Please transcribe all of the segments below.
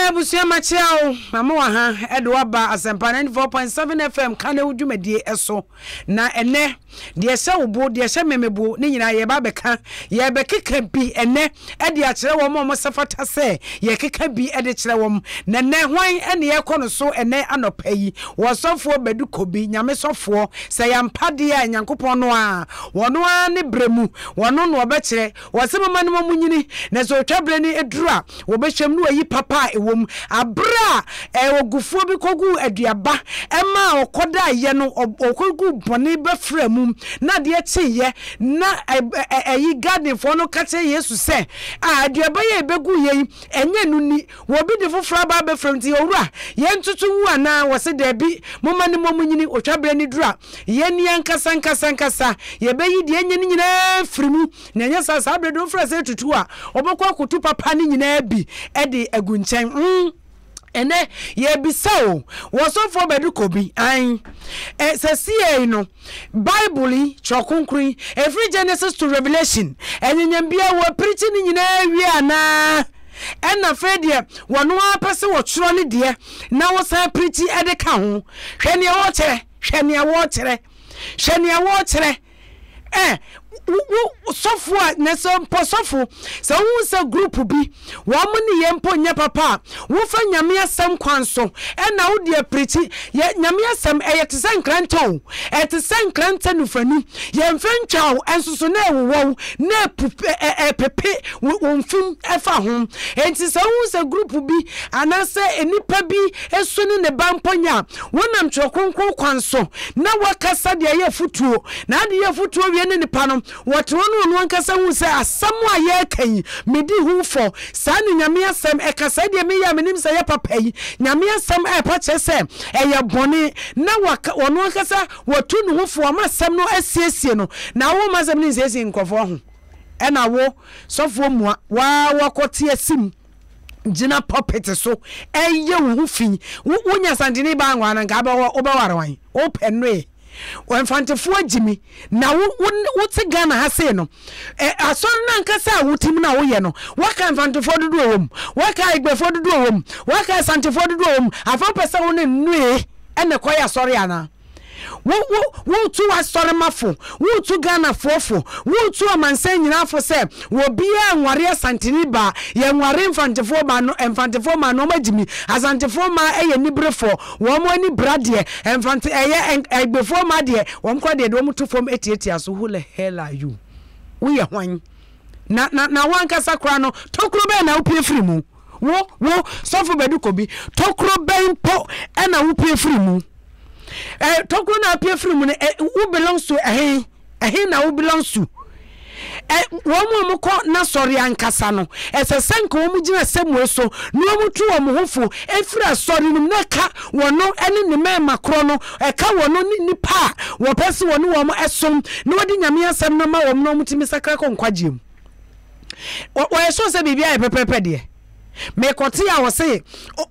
Abusua makyea wo, mama wɔ ha ɛde waba Asɛmpa 94.7 FM ka ne wo dwumadie ɛso. Na ɛnɛ, deɛ ɛhyɛ wo bo, deɛ ɛhyɛ meme bo, ne nyinaa yɛba abɛka, yɛbɛkeka bi ɛnɛ ɛde akyerɛ wɔn a wɔsɛ fata sɛ yɛkeka bi ɛde kyerɛ wɔn. Na ɛnɛ hwan ɛne yɛkɔ no so ɛnɛ anɔpa yi? Wɔsɔfoɔ Badu Kobi, Nyame sɔfoɔ, sɛ yɛampa deɛ a Nyankopɔn no a, wɔno ara ne berɛ mu, wɔno na ɔbɛkyerɛ. Wɔse momma no ma monyini, na sɛ otwa berɛ no duru a, wɔbɛhwɛ mu na wɔayi papa a ɛwɔ mu. Aberɛ a ogufoɔ bi kɔguu aduaba maa ɔkɔdaeɛ no, ɔkɔguu bɔne bɛfraa mu, na adeɛ kyeeɛ, na ɛyi gardenfoɔ no ka kyerɛ Yesu sɛ, Ah, aduaba yi a yɛbɛguiɛ yi, ɛnyɛ ɛno ni, wɔbi de foforɔ aba abɛfra mu, nti Owura, yɛntoto ngu anaa? Wɔse, Daabi, momma no mmɔ monyini, otwa berɛ no duru a, yɛn ankasa ankasa ankasa yɛbɛyi deɛ ɛnyɛ no nyinaa afiri mu. Na ɛnyɛ saa, saa berɛ de wofrɛ sɛ tutu a, wɔbɛkɔ akɔtu papa no nyinaa bi de agu nkyɛn. Mm. Ɛnɛ yɛbisa o, wɔsɔfoɔ bɛde kɔ bi, an. Ɛ, sɛ siei no, Bible yi, Twerɛ Kronkron yi, ɛfiri Genesis to Revelation, ɛnyenyam biara wɔapirikyi ne nyinaa wie anaa? Ɛna afei deɛ wɔno ara pɛ sɛ wɔtwerɛ ne deɛ na wɔsan pirikyi de ka ho. Hwɛ nea wɔkyerɛ, hwɛ nea wɔkyerɛ, hwɛ nea wɔkyerɛ. Ɛ wo wo sɔfo a na sɛ mpo sɔfo sɛ wohu sɛ group bi wɔn ne yɛn mpo nyɛ papa a wofa nyame asɛm kwan so ɛna wo deɛ pirikyi yɛ nyame asɛm ɛyɛ te sɛ nkrantɛ o ɛte sɛ nkrantɛ nufanu yɛmfa ntwa o ɛnso so na ɛwowɔ wo na ɛpu ɛpepe wo mfim ɛfa ho enti sɛ wohu sɛ group bi anaasɛ nnipa bi su ne ne ba mpo nyɛ a, wonam Twerɛ Kronkron kwan so na woakasa de ayɛ afotuo, na ade yɛ afotuo wie ne nipa no, wɔte hɔ na ɔno ankasa hu sɛ asɛm a yɛreka yi, medi ho fɔ. Saa ne Nyame asɛm ɛka. Saa deɛ meyɛ a menim sɛ ɛyɛ papa yi, Nyame asɛm ɛrepa kyerɛ sɛ ɛyɛ bɔne, na waka, ɔno ankasa watu ne ho fo ama asɛm no asiesie no, na womma asɛm no nsiesie nkurɔfoɔ ho, ɛna wo, sɔfoɔ mua, waa wakɔte asim. gyina pulpit so ɛyɛ wo ho fi. Wo wonya Asanteni baa nwa no nka abɛwɔ wobɛware wan? Wopɛ nnoe. Mfantefoɔ agyimi na wo wo wote Ghana ha sei no ɛ asɔre no ankasa a wotim no a woyɛ no waka Mfantefoɔ dodoɔ wɔ mu waka Igbefoɔ dodoɔ wɔ mu waka Asantefoɔ dodoɔ wɔ mu afei wopɛ sɛ wo ne nnoe ɛna ɛkɔyɛ asɔre anaa? Wo wo woretu w'asɔremma fo, woretu Ghanafoɔ fo, woretu amansan nyinaa fo sɛ obiara nware Asanteni baa, yɛnware Mfantefoɔ baa no, Mfantefoɔ mmaa no wɔn agyimi, Asantefoɔ mmaa yɛ aniberefoɔ, wɔn ani bra deɛ, Mfante ɛyɛ Ɛgbefoɔ mmaa deɛ, wɔn koraa deɛ yɛde wɔn to fam tiatia so, who the hell are you? Woyɛ hwan? Na na na wo ankasa koraa no, tokuro bɛn na wopue firi mu? Wo, wo, Sɔfo Badu Kobi, tokuro bɛn mpo na wopue firi mu? Eh, tokuro na apue firi mu no, eh, wo belongs to ɛhe? Ɛhe na wo belongs to? Eh, wɔn a wɔkɔ n'asɔre ankasa no, ɛsɛ sɛ nka wɔn gyina sɛmue so na wɔn tu wɔn ho fo efiri asɔre no mu na ɛka wɔn ne ne mmarima korɔ no, ɛka wɔn ne nnipa a wɔpɛ sɛ wɔne wɔn ɛsom na wɔde Nyame asɛm no ma wɔn na wɔtumi sakra kɔ nkwagyeɛ mu. Wɔyɛ sure sɛ biribi ayɛ pɛpɛɛpɛ deɛ. Mekɔte a wɔse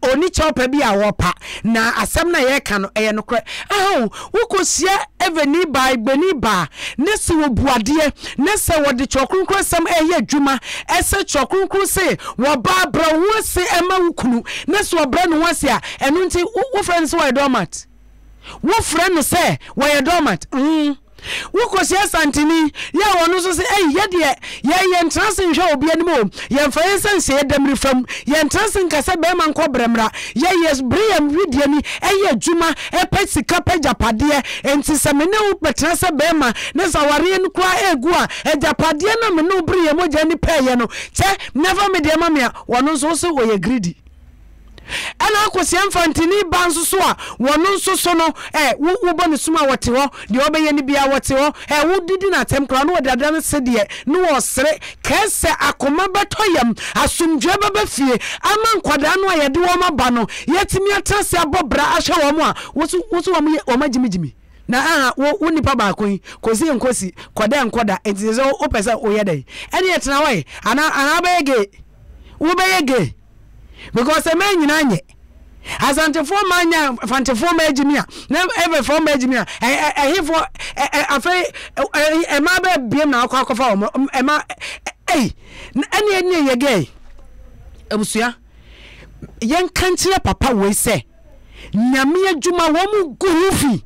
ɔni kyɛwpɛ bi a wɔpa na asɛm no a yɛreka no ɛyɛ nokorɛ. Aha o, wokɔhyia Eveni baa, Igbeni baa ne sɛ wɔbu adeɛ ne sɛ wɔde Twerɛ Kronkron asɛm ɛreyɛ adwuma ɛsɛ Twerɛ Kronkron se wɔbaa brɛ wo ho ase ɛma wo kunu ne sɛ ɔbrɛ ne ho ase a ɛno nti wofrɛ no sɛ wɔyɛ doormat. Wofrɛ no sɛ wɔyɛ doormat. Mm. Wokɔhyia Asanteni yɛ a ɔno nso se, Ei, yɛ deɛ, yɛn yɛntena ase nhwɛ obi anim o, yɛmfa yɛn nsa nhyɛ yɛn damiri fam, yɛntena ase nka sɛ barima nkɔ brɛ mmra, yɛ yɛ bere yɛn wedeɛ ni yɛ adwuma, pɛ sika, pɛ agyapadeɛ, enti sɛ me ne wo bɛtena sɛ barima ne sɛ awareɛ no koraa ɛregu a, agyapadeɛ no a me ne wo bere yɛn mogya ani pɛeɛ no, kyɛ na fa me deɛ ma me a, ɔno nso wo se ɔyɛ greedy. Ɛna akosua mfantini ba nso so a wɔno nso so no ɛ wo wobɔ ne sum a wɔte hɔ deɛ ɔbɛyɛ no biara wɔte hɔ ɛ wodidi no atɛm koraa no wɔde ada no se deɛ no wɔsere kɛsɛ akoma bɛtɔ yam asomdwoeɛ bɛba fie ama nkwadaa no a yɛde wɔn aba no yɛatumi atena ase abɔ bra ahwɛ wɔn a woso woso wɔn yɛ wɔn agyimigyimi na aha wo wo nipa baako yi kɔsi nkosi kɔda nkɔda nti sɛ wopɛ sɛ woyɛ dɛn ɛne ɛtena hɔ ɛ anaa anaa wobɛyɛ gay wobɛyɛ gay because ɛmɛ nyinaa nyɛ asantefoɔ mmaa nyɛ afantefoɔ mmaa agyimi a na ɛfɛfoɔ mmaa agyimi a ɛhefoɔ afei ɛmaa bɛɛ biem na akɔ akɔfa wɔn ɛma ɛyi ɛne ɛne yɛ gay abusua. Yɛnka nkyerɛ papa wei sɛ Nyame adwuma wɔn gu ho fi.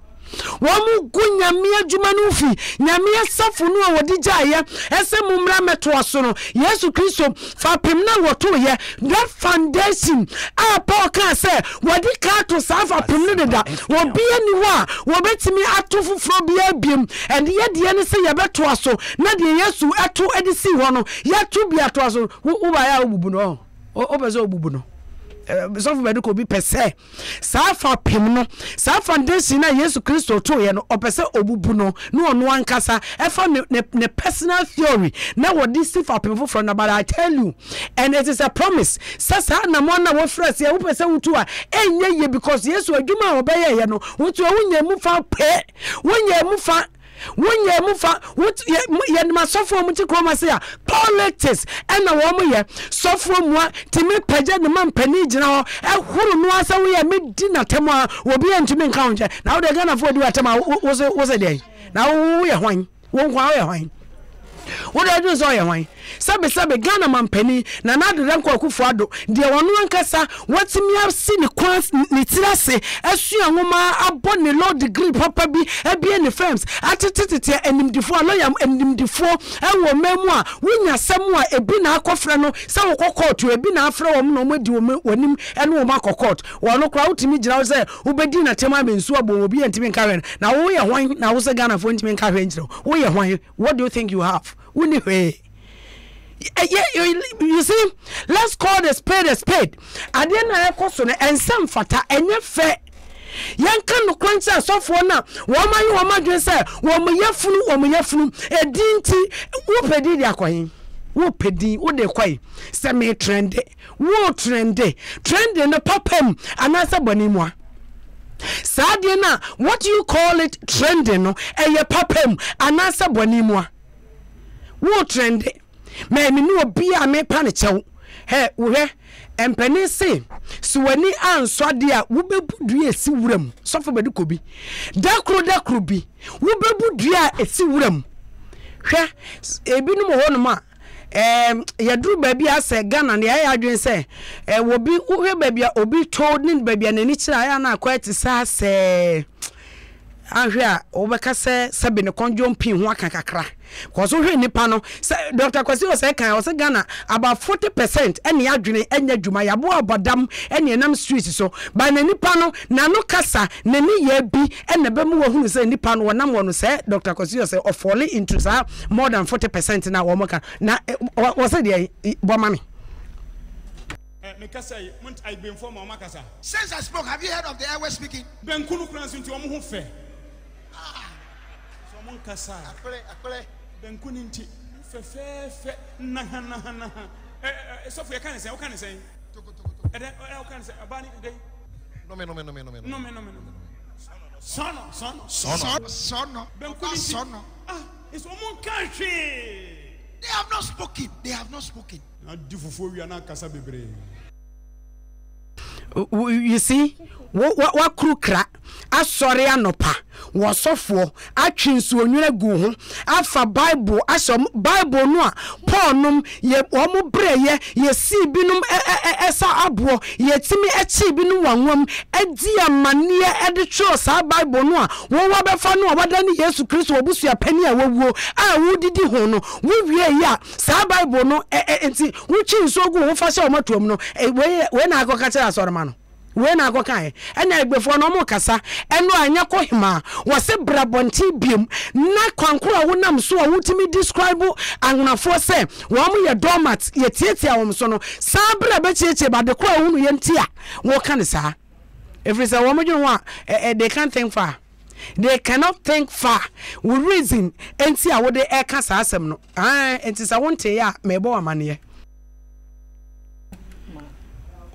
Wɔn gu Nyame adwuma no fi. Nyame asafo no a wɔde gyaeɛ ɛsɛ mo mmra mɛtoa so no, Yesu Kristo fapem no a wɔtoeɛ, that foundation a Paul kaa sɛ wɔde ka ato saa fapem no deda. Obiara nni hɔ a wɔbɛtumi ato foforɔ biara biom. Ɛnde yɛ deɛ ne sɛ yɛbɛtoa so na deɛ Yesu to de sii hɔ no, yɛato bi atoa so. Wo wobaeɛ a wobubu no ɔ? Wopɛ sɛ wobubu no? Sɔfo bɛde kɔ obi pɛ sɛ saa fapem no, saa foundation a Yesu Kristo toeɛ no, ɔpɛ sɛ ɔbubu no na ɔno ankasa ɛfa ne, ne, ne personal theory na wɔde si fapem foforɔ no. But I tell you, and it is a promise, sɛ saa anammɔn no a wofiri aseɛ wopɛ sɛ wotu a, ɛnyɛ yie because Yesu adwuma a ɔbɛyɛeɛ no, wotu a wonya mu fa pɛ, wonya mu fa. Wonyɛ mu fa yɛnim asɔfoɔ a wɔte kurom ase a politics ɛna wɔn yɛ sɔfoɔ mua tumi pagya ne ma mpanin gyina hɔ ɛhoro no asɛ woyɛ medi n'atɛm a obi ntumi nka ho nkyɛn na wode Ghanafoɔ di w'atɛm a wosɛ deɛn na woyɛ hwan wo nko a woyɛ hwan wode adwene sɛ ɔyɛ hwan Sɛbesɛbe, Ghana manpanin, Nana Addo Dankwa Akufo Addo, deɛ ɔno ankasa watumi asi ne kwan ne tiri ase asua nwoma abɔ ne law degree papa bi abue ne firms atetetete animdefoɔ a lawyer animdefoɔ wɔ ɔman mu a wonya asɛm a ebi na akɔfrɛ no sɛ wokɔ court ebi na afrɛ wɔn na wɔn adi wɔn anim ne wɔn akɔ court wɔn koraa wotumi gyina hɔ sɛ wobɛdi n'atɛm ama nsuo abɔ wɔn obi ntumi nka hwɛ na woyɛ hwan na wo sɛ Ghanafoɔ ntumi nka hwɛ nkyerɛ wo woyɛ hwan what do you think you have Wonni hwee. You see, let's call the spade a spade. Adeɛ no a ɛkɔ so no, ɛnsɛ mfata, ɛnyɛ fɛ. Yɛnka nokorɛ nkyerɛ asɔfoɔ no a wɔn ayɛ wɔn adwene sɛ wɔn yafunu, wɔn yafunu, edin nti, wopɛ din de akɔ he? Wopɛ din, wode kɔ he? Sɛ me trende, wo trende, trende no papa mu anaasɛ bɔne mu a? Saa adeɛ no a, what you call it trending no, ɛyɛ papa mu anaasɛ bɔne mu a? Wo trende mɛ me ne obi a mepa ne kyɛw hɛ wohwɛ mpanin se so w'ani ansɔ adeɛ a wobɛbu dua esi wura mu sɔfo bɛde kɔ bi da koro da koro bi wobɛbu dua a esi wura mu hwɛ ebinom wɔ hɔnom a ɛɛ yɛduru baabi a sɛ Ghana no yɛayɛ adwene sɛ ɛwɔ bi wohwɛ baabi a obi to ne baabi a n'ani kyerɛ a ɛyɛ na akɔyɛ te sɛ asɛ Anhwɛ a wobɛka sɛ sɛbe ne kɔn dwom pii ho aka kakra. Cause wohwɛ nnipa no, sɛ Doctor Kwasi Osei kan ɔsɛ Ghana about 40% ɛne adwene ɛnyɛ adwuma, yɛaboa abɔdam ɛne ɛnam street so. But na nipa no n'ano kasa, ne nneyɛɛ bi ɛna ɛbɛma wahunu sɛ nipa no wɔnam hɔ no sɛ Doctor Kwasi Osei ɔfɔle into saa more than 40% no a wɔn ka na wɔsɛ deɛ bɔ ma me. Eh, me kasa yi, mo Aigbenfoɔ ma wɔn akasa. Since I spoke, have you heard of the airway speaking? Banku no koraa nso nti wɔn ho fɛ. Ah. Nso wɔn nkasa. Akpere, akpere. Banku no nti, fɛfɛɛfɛ, nahanahanaha. Ɛ ɛ sɔfo yɛ ka ne sɛn, woka ne sɛn? Toko, toko, toko. Ɛdɛ ɛ woka ne sɛn, ɔbaa ne dɛn? Nome, nome, nome, nome. Nome, nome, nome. Sɔnɔ, sɔnɔ. Sɔnɔ. Sɔnɔ. Banku no nti. Sɔnɔ. Ah, nso wɔn nka hwee. They have not spoken. They have not spoken. Na di fufuo wia na akasa bebree. You see, wakuru kra asɔre anɔpa wɔ sɔfoɔ atwe nsuonwunu agu ho afa Bible ahyɛ wɔn Bible no a Paul nom yɛ wɔn brɛyɛ yɛsii binom ɛsa aboɔ yɛtumi ɛkyee binom wɔ anwam adi amanneɛ ɛde twerɛ saa Bible no a wɔn abɛfa no a wadane Yesu Kristo wɔ busuapani a wawuo a wodidi ho no wowie yɛ a Saa Bible no ɛ ɛ nti wotwi nsuo gu ho fa hyɛ wɔn atoam no ɛ wei yɛ wei na akɔka kyerɛ asɔrema no wei na akɔka ɛ ɛna Egbefoɔ no wɔn kasa ɛno a ɛnyɛ kɔ hemaa wɔse bra bɔnten biom na kwan koro a wonam so a wotumi describe anwonafoɔ sɛ wɔn yɛ doormat yɛtiatia wɔn so no san bra bɛkyiakyia ba de koro a wohunu yɛ nti a wɔka no saa ɛfiri sɛ wɔn dwene ho a ɛ ɛ they can't think far. They cannot think far. Wo reason nti a wode ɛka saa asɛm no. Ae, nti sɛ wonteeɛ a, merebɔ wo amaneɛ.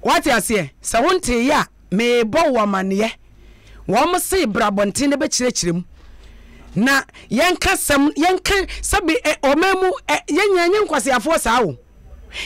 Wate aseɛ? Sɛ wonteeɛ a, merebɔ wo amaneɛ. Wɔn se bra abɔnten na bɛkyerɛkyerɛ mu. Na yɛnka sɛm, yɛnka sɛbe ɔman mu, yɛn nyinaa nyɛ nkwaseafoɔ saa o.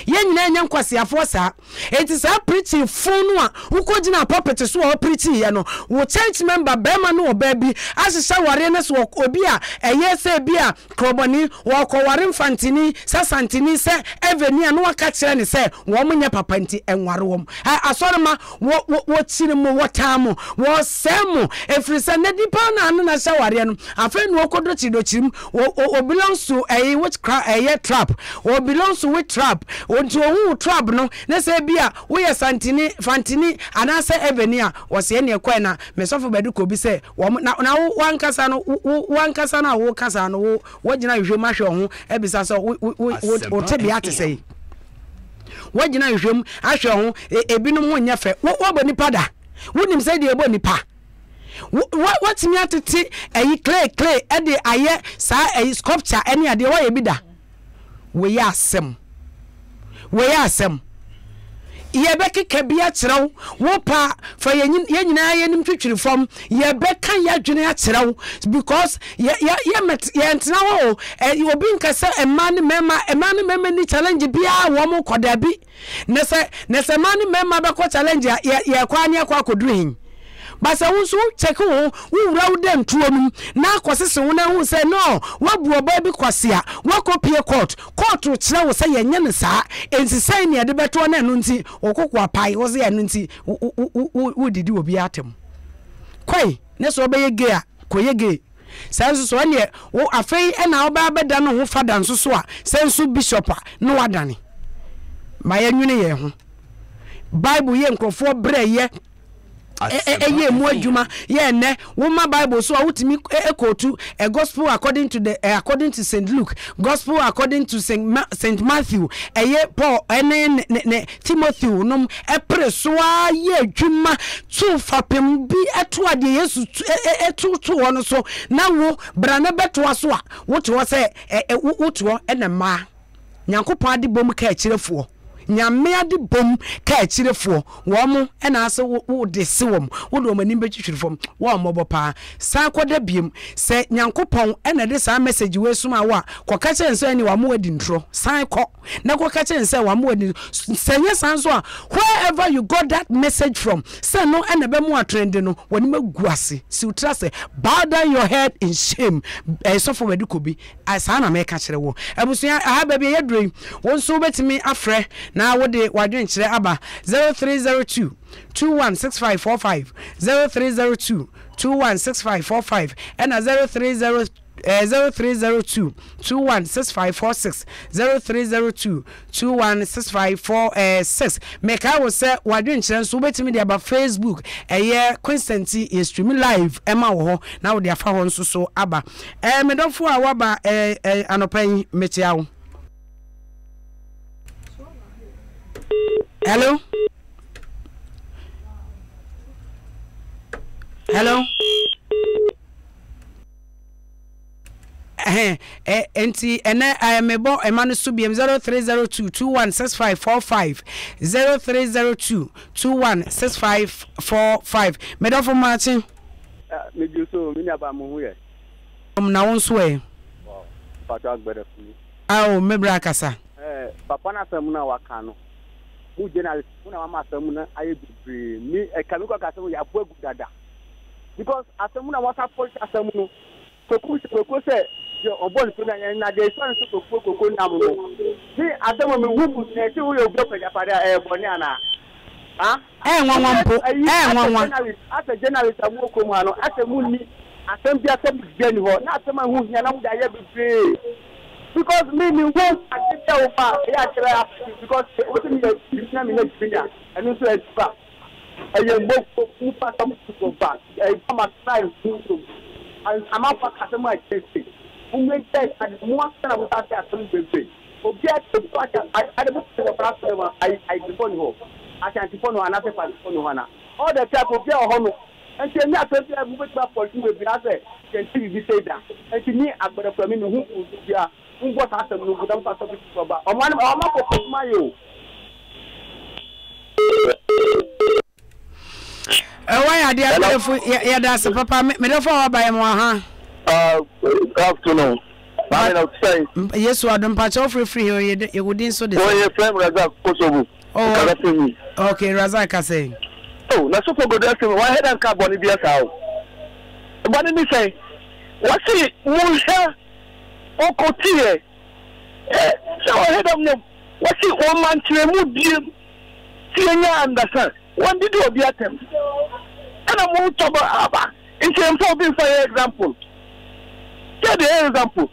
Yɛn nyinaa nyɛ nkwaseafoɔ saa. Enti saa preaching fo no a wokɔgyinaa pulpit so a wopreachiiɛ no, wo church member barima ne ɔbaa bi ahyehyɛ awareɛ no so obi a ɛyɛ sɛ bi a krɔbɔni, ɔrekɔware mfantini, sɛ santini, sɛ eveni a na waka kyerɛ no sɛ wɔn nyɛ papa nti nware wɔn. Ɛ, asɔremma, wɔ, wɔ, wɔkyiri mo, wɔtaa mo, wɔsɛe mo, ɛfiri sɛ nnɛ nipa no a ne no ahyɛ awareɛ no, afei na ɔkɔ dɔkyiridɔkyirim, o, o, o belongs to ɛyi which cra, ɛyɛ trap, o belongs to which trap, nti ɔhu wo trap no, ne sɛ bi a woyɛ santini, fantini, anaasɛ eveni a, wɔsɛ ɛneɛ kɔɛ na me sɔfo bɛde kɔ bi sɛ wɔn, na, na wo, wankasa no, wo, wo, wankasa no a woka saa no, wo, woagyina ahwehwɛ mu ahwɛ wo ho abisa sɛ wo, wo, wo, wo, wo tebea te sɛn? Woagyina ahwehwɛ mu ahwɛ wo ho, e, ebinom ho nyɛ fɛ. Wo, woabɔ nipa da? Wonim sɛ deɛ ɛbɔ nipa? Wo, wo, woatumi atete ɛyi clay clay ɛde ayɛ saa ɛyi sculpture ɛne adeɛ woayɛ bi da? Wei yɛ asɛm. Wei yɛ asɛm. Yɛbɛkeka bi akyerɛ wo. Wo pa fa yɛn yɛn nyinaa yɛnim twitwiri fam. Yɛbɛka yɛadwene akyerɛ wo because yɛ yɛ yɛ yɛntena hɔ o. Ɛ obi nka sɛ mmaa ne mmarima mmaa ne mmarima ni challenge biara wɔn kɔ daabi. Na sɛ na sɛ mmaa ne mmarima bɛkɔ challenge a yɛ yɛkɔ ani akɔ akɔduru hin. Ba sɛ wo nso wo check wo ho, wo wura wo dɛ ntuo no mu na akɔsese wo na ahu sɛ no woabu ɔbaa bi kwasea, woakɔ pie court, court kyerɛ wo sɛ yɛnyɛ no saa, enti sɛn na yɛde bɛtoɔ na ɛno nti wo koko apae, wo se ɛno nti wo wo didi obiara atɛm. Kɔe ne sɛ wobɛyɛ gay a, kɔyɛ gay. Sɛ nso so ɛneɛ wo afei ɛna wobɛ abɛda no ho fada nso so a, sɛ nso bishop a na wadane. Ma yɛnwene yɛn ho. Bible yɛ nkurɔfoɔ brɛ yɛ ɛyɛ mu adwuma yɛ ɛnɛ woma bible so a wotumi kootu a gospel according to the according to st luke gospel according to st Ma, st matthew ɛyɛ paul ɛne ne ne timothy nom ɛpere so a yɛ adwuma to fapem bi ɛto adeɛ yesu ɛto to hɔ no so na wo bra ne bɛtoa so a wote hɔ sɛ ɛ wote hɔ ɛna mmaa Nyankopɔn ade bom kaakyire-foɔ, Nyame ade bom kaakyire-foɔ, wɔn na ase wo, wo de se wɔn, wo de wɔn anim bɛtwitwiri fam, wɔn mmɔbɔ paa. San kɔda biom, sɛ Nyankopɔn na ɛde saa message wei somaa wo a, kɔka kyerɛ no sɛ ɛneɛ wama wadi ntorɔ, san kɔ na kɔka kyerɛ no sɛ wama wadi, sɛ ɛnyɛ saa nso a, wherever you got that message from, sɛ ɛno na ɛbɛma woatrende no, w'anim agu ase, si wo tiri ase, bow down your head in shame, ɛyɛ sɔfo Badu Kobi. Saa na meka kyerɛ wo. Abusua, aha baabi a yɛaduru yi, wo nso wobɛtumi afrɛ na wode w'adwenkyerɛ aba 0302 216545, 0302 216545, ɛna 030 0302 216546, 0302 216546. Mekae wo sɛ w'adwenkyerɛ nso wobɛtumi de aba Facebook, ɛyɛ Quincenty, yɛ stream live ɛma wɔ hɔ na wode afa hɔ nso so aba. Eh, me dɔfo a woaba eh, eh, anɔpa yi, mekyea wo. Hello? Hello? Eh, eh, nti ɛnɛ eh, mebɔ ɛma no so biam 0302 216545 0302 216545 medɔfo maakye. Medwo so, me nuabaa mo ho yɛ? Na wo nso ɛ? Wow, mpakyɛw agbɛdɛfo ni. Ao, me bra kasa. Eh, papa no asɛm no a waka no, mo journalist mo na mama asɛm no ayɛ bebree. Me, ɛka me kɔ ka asɛm yɛabɔ agu dada. Because asɛm no a wɔsa polish asɛm no, Kweku sɛ Kweku sɛ deɛ ɔbɔ ne so na yɛn na deɛ esiane sɛ Kweku Kweku nam no. Me asɛm a mehu bu na ɛsɛ woyɛ obi ɔpɛgyapade a ɛyɛ bɔne anaa? Ha? Ɛyɛ nwanwa mpo, ɛyɛ nwanwa. Asɛ journalist a mowɔ kurom ha no, asɛ munni asɛm bi asɛm bia ni hɔ na asɛm a ɛho hia na mode ayɛ bebree. Because me me hu ade bi a wofa a ɛyɛ akyerɛ afɛte because wose meyɛ gyimi na menyɛ gyimi a ɛno nso ɛba. Ɛyɛ mmɔbɔ mu fa asɛm foforɔ ba ɛba ma try hu so amanfoɔ aka asɛm a ɛkyerɛ sei. Mommɛgyae saa ade no mo ankasa na mosan te asɛm bebree. Obiara te obi ase a ade mo wɔ saa asɔre mu ayi ayisifo ni hɔ, Ashantifo ni hɔ anaasɛ Fantifo ni hɔ ana? All the time obiara wɔ hɔ no nti ɛnyɛ asɛm bi a mobɛtumi apɔlisi bebree asɛ yɛnte biribi sei da nti me agbɛdɛfo me mehu obiara mombɔ saa asɛm no ngu na momfa topic foforɔ ba ɔman no ɔmanfoɔ pɛ adwuma ayɛ o. Wayɛ adeɛ agbɛdɛfo yɛda ase papa medɔfo a waba yɛ mo aha. Good afternoon. Maame na ɔte sɛn? Yesu adom mpakyɛ wofrɛ firi he o yɛ wo din so de sɛn? Wɔyɛ frɛ me Razak Kosovo. Oh, Kasa firi he? Okay, Razak kasa yi. Oh, na sɔfo Godo asɛm wahɛ da nka bɔne bia saa o. Bɔne ne sɛn? Wɔse monhwɛ ɔkɔteɛ ɛ sɛ ɔhɛ dam nom wɔse wɔma nkyerɛmu biem sɛ yɛnya understand wɔndidi obi atɛm ɛna motɔ aba nti mfa obi mfa yɛ example sɛ deɛ yɛ example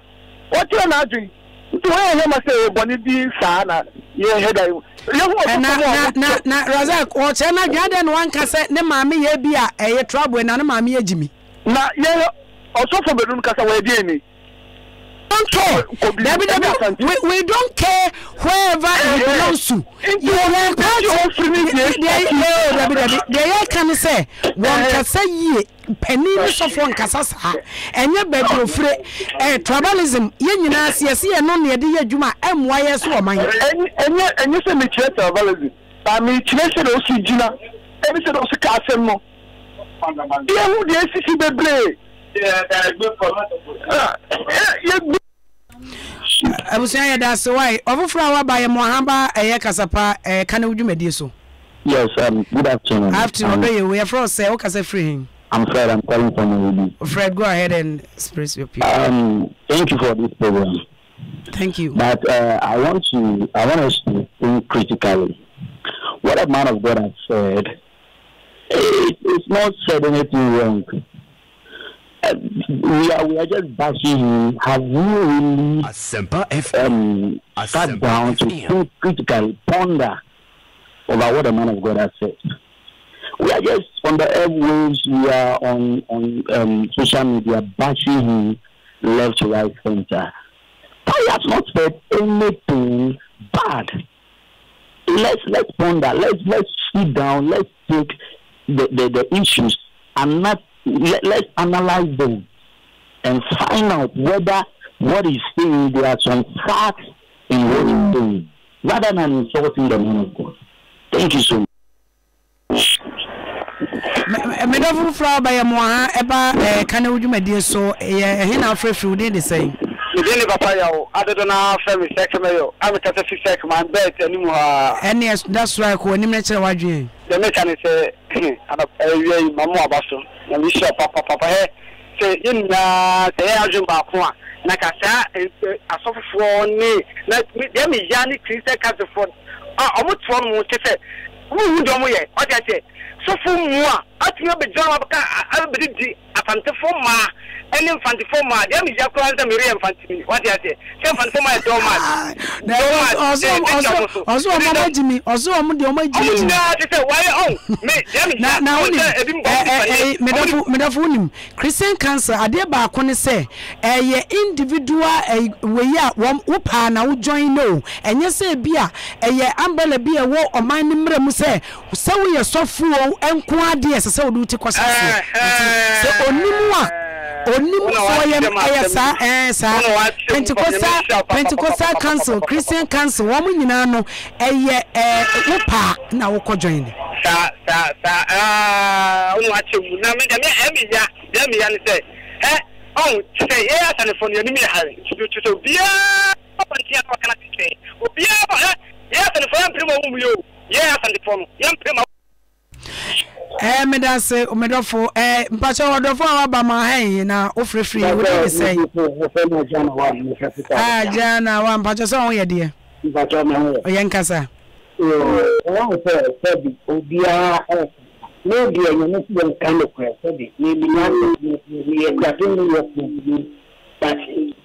wɔkyerɛ n'adwen nti wɔyɛ hɛ ma sɛ yɛ bɔne bi saa na yɛ hɛ da yɛhu ɔsɔfo na mu a na na wɔkyerɛ na Razak ɔkyerɛ n'adwen adɛn na wanka sɛ ne maame yɛ bi a ɛyɛ trouble na ne maame yɛ gyimi. Na yɛ ɔsɔfo bɛnum kasa wɔyɛ deɛ ni. Don't care. Dabi dabi we we don't care wherever he belongs to. Yɛn party deɛ oh dabi dabi deɛ yɛ ka ne sɛ wɔn kasa yie panin ne sɔfoɔ nkasa saa ɛnyɛ baabi ofire ɛɛ tribalism yɛn nyinaa si yɛsi yɛn no na yɛde yɛ adwuma ɛmmoa yɛn so ɔman. Ɛnyɛ ɛnyɛ sɛ mekyerɛ tribalism ba mekyerɛ sɛ na osi gyina ɛne sɛ na osi ka asɛm no. Yɛhu deɛ esisi bebree. Abusua yɛda ase wae. Ɔfoforɔ a waba yɛ Moahaba ɛyɛ kasapa ɛɛ ka ne wo dwumadie so. Yes, good afternoon. Afternoon, ɔdɔ yɛ wo. Yɛfrɛ wo sɛ, wokasa firi he? I'm Fred, I'm calling from Nairobi. Fred, go ahead and express your opinion. Thank you for this program. Thank you. But I want to, I want us to think critically. What a man of God has said, it, it's not said anything wrong. We are we are just bashing him. Have we really Asempa FM. sat down to think critically, ponder over what the man of God has said? We are just on the airwaves, we are on on social media bashing him left, right, center. But he has not said anything bad. Let's let's ponder, let's let's sit down, let's take the, the, the issues and not let, let's analyze them and find out whether what he's saying there are some facts in what he's saying rather than insulting the man of God. Thank you so much. Me dɔfo foforɔ a ɔba yɛ mo ha ɛba ɛɛ ka ne wo dwumadie so yɛ ɛhe na afrɛ firi wo din de sɛn. Me din de Papa Yaw, adodo no ara frɛ me Sɛk Mayor a mekasa fi Sɛk man Bert anim hɔ ara. Ɛneɛ da soro a kɔ w'anim na kyerɛ w'adwene. Deɛ meka ne sɛ anɔpa awia yi ma mo aba so Nyame nhyira wo papapapa hɛ sɛ yɛn nyinaa sɛ yɛyɛ adwene baako a na ka saa asɔfofoɔ ne na deɛ meya ne Christian council foɔ a ɔmo te hɔ nom kyɛ sɛ ɔmo nhu deɛ ɔmo yɛ wate aseɛ sɔfo mua atumi abɛgyina hɔ abɛka abɛdidi Asantefo mmaa ɛne Mfantefo mmaa deɛ meya koraa ne sɛ mereyɛ Mfantini wate aseɛ sɛ Mfantefo mmaa yɛ doormat doormat ɔsɛ ɔsɛ ɔsɛ ɔmo ɔmo agyimi ɔsɛ ɔmo deɛ ɔmo agyimi ɔmo nyinaa te sɛ wayɛ ɔn me deɛ meya na na wonim sɛ ebi mbɔ ɛ ɛ ɛ medɔfo medɔfo wonim Christian council adeɛ baako ne sɛ ɛyɛ individual ɛ wei a wɔn wo paa na wo join no o ɛnyɛ sɛ ebi a ɛyɛ umbrella bi a ɛwɔ ɔman no mmara mu sɛ Sɛ woyɛ sɔfo o nko ara deɛ ɛsɛ sɛ wode wo ti kɔhyɛ aseɛ. Nti sɛ ɔnim a, ɔnim sɛ ɔyɛ ɛyɛ saa ɛɛ saa. Pentecostal Pentecostal council, Christian council wɔn nyinaa no ɛyɛ ɛɛ wo paa na wokɔ join no. Saa saa saa aa wo na wakyɛ mu na me deɛ me ɛyɛ me ya deɛ me ya ne sɛ ɛ ɔn kyɛ sɛ yɛyɛ asanefo no yɛnim yɛ hare nti kyɛ sɛ obiara ba nkyɛn a na waka n'adwene obiara ba ɛ yɛyɛ asanefo yɛmpere ma wɔn mu yɛ o. Yɛn Asantefoɔ no, yɛmpere ma. Ɛɛ medase medɔfo ɛɛ mpakyɛ ɔdɔfo a waba ma ha yi na wofirifiri yi wode ne sɛn. Ah Jana wa mpakyɛ sɛ ɔho yɛ deɛ. Mpakyɛ me ho yɛ. Ɔyɛ nkasa. Yoo wɔn sɛ sɛbi obiara ɛka me deɛ nyame si yɛn ka nokorɛ sɛbi me me nya me yɛ kurase me yɛ kuraseni but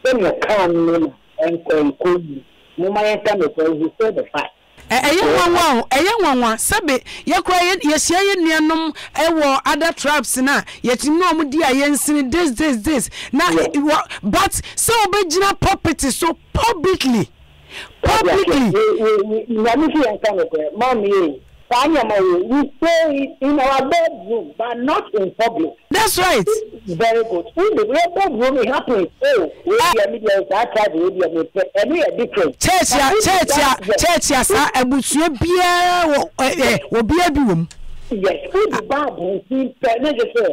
sɛnea ɔkaa no na ɛnkɔ ɛnkɔ yi mo ma yɛn ka nokorɛ he said the fact. Ɛyɛ nwanwa o, ɛyɛ nwanwa sɛbe yɛ koraa yɛ yɛhyia yɛ nuanom wɔ other tribes no a yɛtumi ne wɔn di a yɛnsene this this this na wɔ but sɛ wobɛgyina pulpit so publicly publicly. Nyame se yɛnka nokorɛ, maame ei. Saa nneɛma wei, we say it in our bedroom but not in public. That's right. Very good. Wonim, yɛ bedroom it happens. Oh, wei deɛ me deɛ saa tribe wei deɛ me pɛ. Ɛno yɛ different. Church a church a church a saa abusua biara wɔ ɛ ɛ obiara bi wɔ mu. Yes, wode ba abɔnten pɛ na kyerɛ sɛ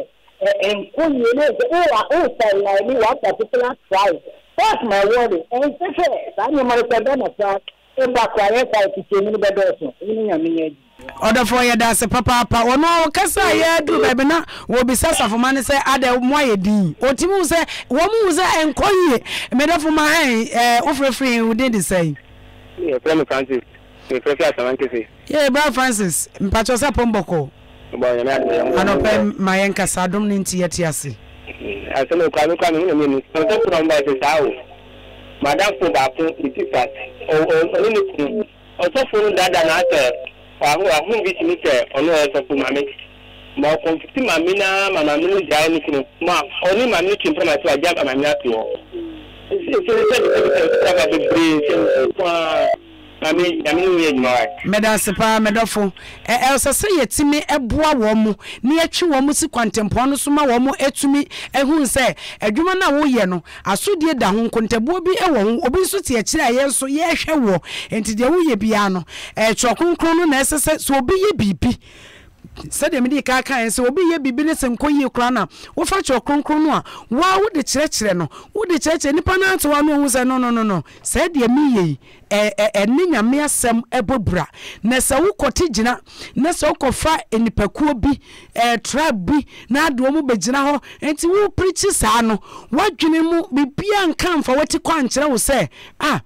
ɛ ɛnkɔ yie na kyerɛ sɛ wo wo sideline one particular tribe. That's my worry. Ɛnsɛ sɛ saa nneɛma no sɛ Ghana koraa ɛba koraa yɛn saa nkyekyɛmu no bɛdɔɔso. Wo ne Nyame nyɛ adwuma. Ɔdɔfoɔ yɛda ase papaapa. Ɔno a ɔkasa a yɛaduru baabi na wɔbisa asafomma no sɛ adɛn moayɛ din? Ɔtumi hu sɛ wɔn hu sɛ ɛnkɔ yie. Medɔfo ma hɛn ɛɛ wofrɛfiri he wo din de sɛn? Yɛfrɛ me Francis. Mefrɛ fi Asamankese. Yee bra Francis, mpakyɛw sɛ pon bɔkɔɔ. Bɔ Nyame adom yɛn ho Anɔpa yi ma yɛn kasa adom no nti yɛte ase. Asɛm okura me kura me ho na mmienu. Ɔsɔfo na ɔmba sɛ saa o. Madamfo baako ne sista ɔne ne kunu. Ɔsɔfo no daadaa no asɛ wahunu bi tumi sɛ ɔno ɔyɛ sɔfo maame. Ma ɔkɔmfiti maame no ara ma maame no gyae ne kunu. Ma ɔne maame no twe mpena ma sɛ wagya maame no ato hɔ. Nsɛm sɛbi sɛbi sɛbi sɛbi bebree nsɛm nko ara. Maame, Nyame ne wo nyɛ adwuma wae. Medase paa me dɔfo. Ɛ ɛsɛ sɛ yɛtumi boa wɔn na yɛtwe wɔn si kwantempɔn no so ma wɔn tumi hunu sɛ adwuma no a woyɛ no, asodie da ho, nkontabuo bi wɔ ho, obi nso te akyire a yɛn nso yɛrehwɛ woɔ. Enti deɛ woyɛ biara no, Twerɛ Kronkron no na ɛsɛ sɛ, sɛ obi yɛ biribi, sɛdeɛ medii kan kaeɛ sɛ obi yɛ biribi ne sɛ nkɔ yie koraa no a, wofa Twerɛ Kronkron no a, wo ara wode kyerɛkyerɛ no, wode kyerɛkyerɛ nipa no ara te hɔ a na ɔhu sɛ no, no, no, no, saa deɛ meyɛ yi, ɛne Nyame asɛm bɔ bra. Na sɛ wokɔte gyina, na sɛ wokɔfa nnipakuo bi, tribe bi, na ade wɔn bɛgyina hɔ, nti wo preachi saa no, w'adwene mu biribiara nka mfa w'ati kɔ ankyerɛ wo sɛ, ah,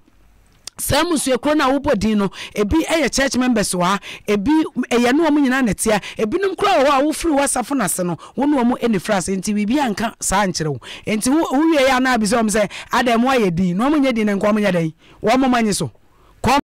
saa mmusuakuo no a wobɔ din no, ebi yɛ church members wɔ ha, ebi ɛyɛ ne wɔn nyinaa na ɛteɛ, ebinom koraa wɔ hɔ a wofiri w'asafo no ase no, wo ne wɔn nni fra ase, nti biribiara nka saa nkyerɛ wo. Nti wo wowie yɛ a na abisa wɔn sɛ, adɛn mo ayɛ din, na wɔn nyɛ din no nka wɔn nyɛ dɛn? Wɔn moma nye so.